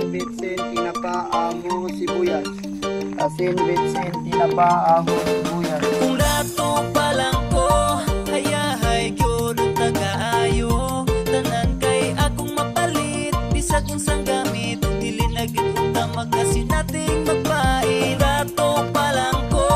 Asin, bitsin, tinapa, ahos, sibuyas. Asin, bitsin, tinapa, ahos, sibuyas. Kung dato pa lang ko, hayahay gyud ang tagaayo. Tanan kay akong mapalit, bisag unsang gamit, dili na gyud unta magkasinating magpait. Dato pa lang ko,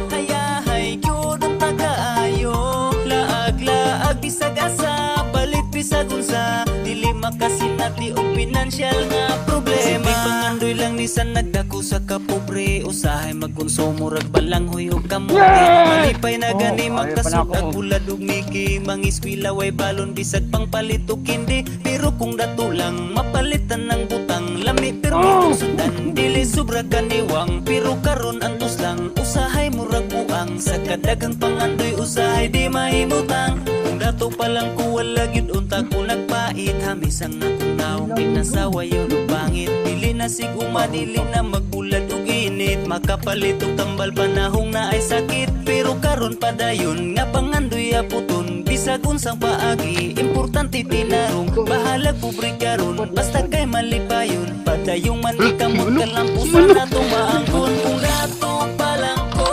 hayahay gyud ang tagaayo. Laag-laag bisag asa, palit bisag unsa, dili makasinati og pinansyal nga problema. Simpleng pangandoy lang nisan nagdako sa kapobre, usahay magkonsumo rag balanghoy og kamote. Malipay na gani Oh, magkasud ayaw pa na ag ako. bulad og miki, mangiskwela way balon bisag pangpalit og kindi. Pero kung dato lang mapalitan ng butang, lami pirmi oh, sudan dili sobra kaniwang. Pero karon antos lang usahay murag buang, sa kadaghang pangandoy usahay di mahimutang. Kung dato pa lang ko wala gyud unta ko nagpait, hamisang akong naong pinasawa yun og pangit. Dili na siguma, dili na magbulad og init, makapalit og tambal panahong na ay sakit. Pero karon padayon nga pangandoy aputon, bisag unsang paagi importante tinarong. Bahalag pobre karon basta kay malipayon, padayong man ikamot kalampusan na tumaangkon. Kung dato pa lang ko,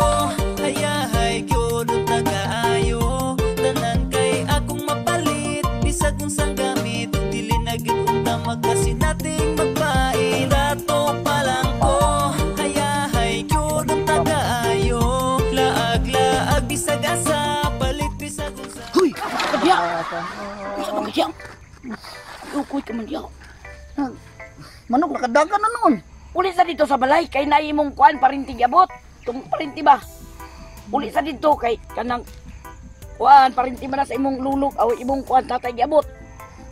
hayahay gyud ang tagaayo. Tanan kay akong mapalit, bisag unsang gamit, dili na gyud unta magkasinating magpait. Dato pa lang ko, hayahay gyud ang tagaayo. Laag-laag bisag asa, palit bisag unsa. Huy! Kadya! Sa mga siya! Ukoy ka man diya. Manok, nakadagan na noon. Uli sa dito sa balay, kay naay imong kuan parinti giabot. Tung parinti ba? Uli sa dito kay kanang kuan parinti man na sa imong lulok aw imong kuan tatay giabot.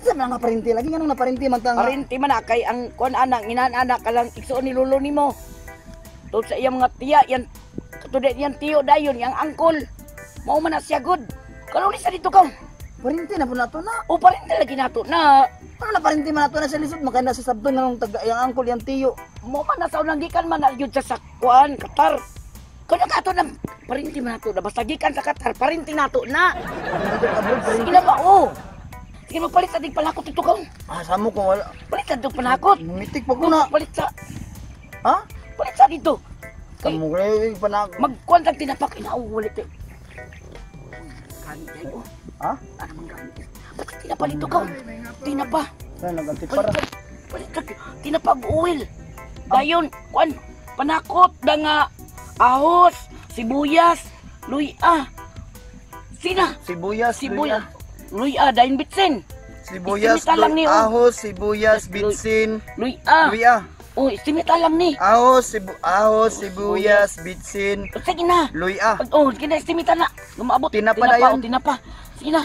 Sa mga parinti lagi nga nung naparinti man ta nga. Parinti man na kay ang kuan anak inaan anak ka lang igsuon ni lulo nimo. Tungod sa iyang mga tiya yan katudet yan tiyo dayon yang angkol. Mao man na siya good. Karon uli sa dito ka. Parinti na po nato na. O parinti lagi nato na. Ano na parinti man nato na sa lisod makay nasa sabton nga nung taga yang angkol yang tiyo. Mo man na sa unang gikan man na yun sa kuan Qatar. Kuno ka ato na parinti man nato na basta gikan sa Qatar parinti nato na. Dito ka bro, parinti. Sige na ba oh. Sige magpalit sa dig palakot dito ka. Ah, samo ko wala. Palit sa dig panakot. Mitik pa ko na. Palit sa Ha? palit sa dito. Kay Kamo kay panak. magkuan tag tinapak inaulit eh. Gamit tayo. Ha? Ano man gamit? Ba't tinapa dito ka? Tinapa. Sa naganti para. Palit palit ka. Tinapa og oil. Dayon kuan panakot da nga ahos, sibuyas, luya. Sina? Sibuyas, Sibuyas. Luya dayon bitsin. Sibuyas, Istimita lang ni, oh. ahos, sibuyas, bitsin, Luya. luya. Oh, istimita lang ni. Ahos, ahos, sibuyas, bitsin, Sige na. luya. Oh, sige na, istimita na. Lumaabot. Tinapa tinapa, dayon. oh, tinapa. Sige na.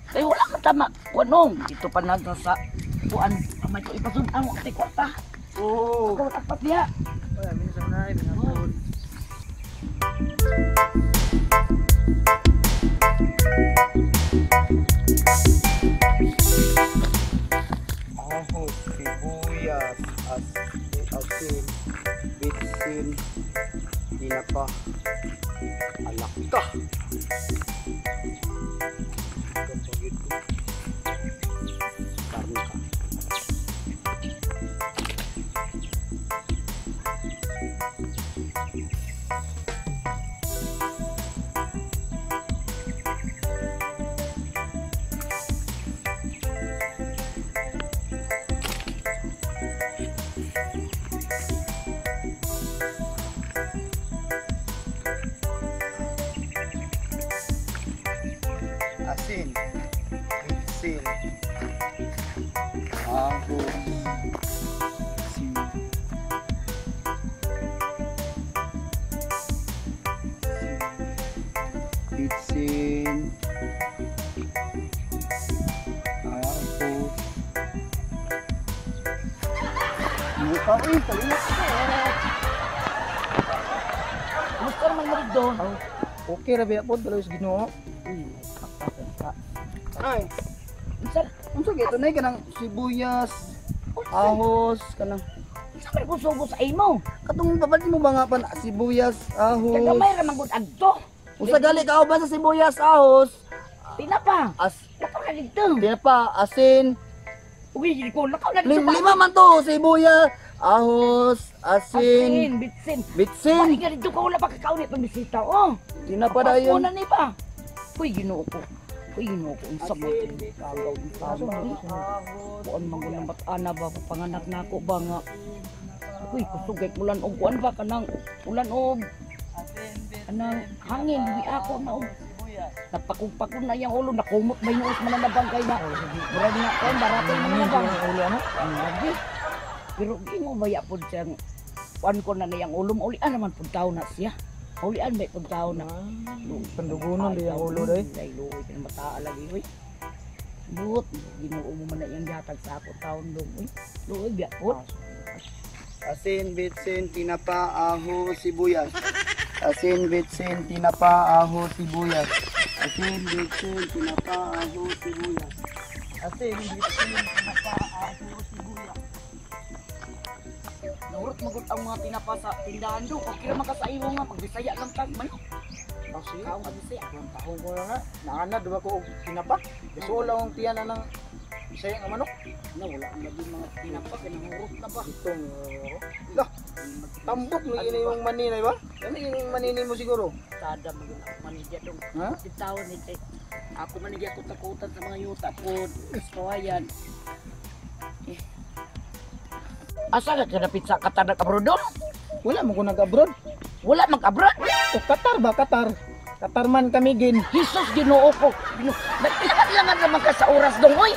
Kay wala ka tama. Kuanong. Dito pa na sa kuan. Amay ko ipasud ang mga kwarta. Oo. Ako takpat diha. Wala, minsan na, minsan. Ahos, sibuyas, asin, bitsin, tinapa, alak ka. Kapagid ko. Karne ka. Asin, bitsin, ahos, bitsin, ahos. Mukha eh, kalimot ko. Kumusta naman mo dito? Okay ra biya po, dalawa sa Ginoo. Ay, Unsa unsa gyud na kanang sibuyas, ahos, kanang unsa man kung sugo sa imo? Katong papalit mo ba nga pan sibuyas, ahos. Kay gamay ra man gud adto. Usa gali ka ba sa sibuyas, ahos, Tinapa. as Lakaw na dito. tinapa, asin. Uy, ko lakaw na dito. Lima man to, sibuyas, Ahos, asin, Asin, bitsin. Bitsin. Bali nga dito ka wala pa kakaon itong bisita, oh. Tinapa dayon. Una ni pa. Uy, Ginoo ko. Uy, Ginoo ko. Unsa mo ito? Kagaw, unsa mo. Kuan man ko ng bat-ana ba, panganak na ako ba nga. Uy, kusugay ulan og kuan ba kanang ulan og anang hangin di ako na og napakupakon na iyang ulo, nakumot ba yung us mananabang kay na murag na kuan baratoy mananabang Ulo ano? ang lagi. Pero gingo baya pud siyang kuan ko na niyang ulo, maulian naman pud tao na siya. Maulian ba pud tao na. Pandugunon di ang ulo day. Day luoy kay mata lagi oy. Buot Ginoo mo man na iyang gihatag sa ako taon dong oy. Luoy biya pud. Asin, bitsin, tinapa, aho, sibuyas. Asin, bitsin, tinapa, aho, sibuyas. Asin, bitsin, tinapa, aho, sibuyas. Asin, bitsin, tinapa, aho, sibuyas. Nahurot magud ang mga tinapa sa tindahan dong. Okay ra man ka sa imo nga magbisaya lang tag man. Kasi, Kaon ka Bisaya. ang tahong ko na nga, naanad ba ko og tinapa? Gusto lang ang tiyan na ng Bisaya nga manok. Na wala ang lagi mga tinapa kay nahurot na ba. Itong, lah, tambok ni ini yung maninay ba? Ano yung manini mo siguro? Sada man gyud ako manidya dong. Ha? Bitaw ni kay ako man nagya ko takutan sa mga yuta pod. Kawayan. Eh. Asa ka kadapit sa katada ka bro dong? Wala mo ko nag-abroad. Wala mag-abroad. O Qatar ba? Qatar. Qatar man kami gin. Jesus Ginoo ko. Ginoo. Nagpilangan naman ka sa oras dong oy.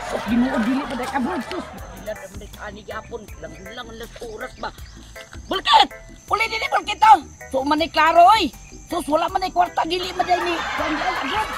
Sus Ginoo dili pa dai abroad sus. Dila naman dai ani gyapon lang lang lang oras ba. Bulkit! Uli dili bulkit oh. So man ni klaro oy. Sus wala man ni kwarta dili man dai ni kuan dai abroad.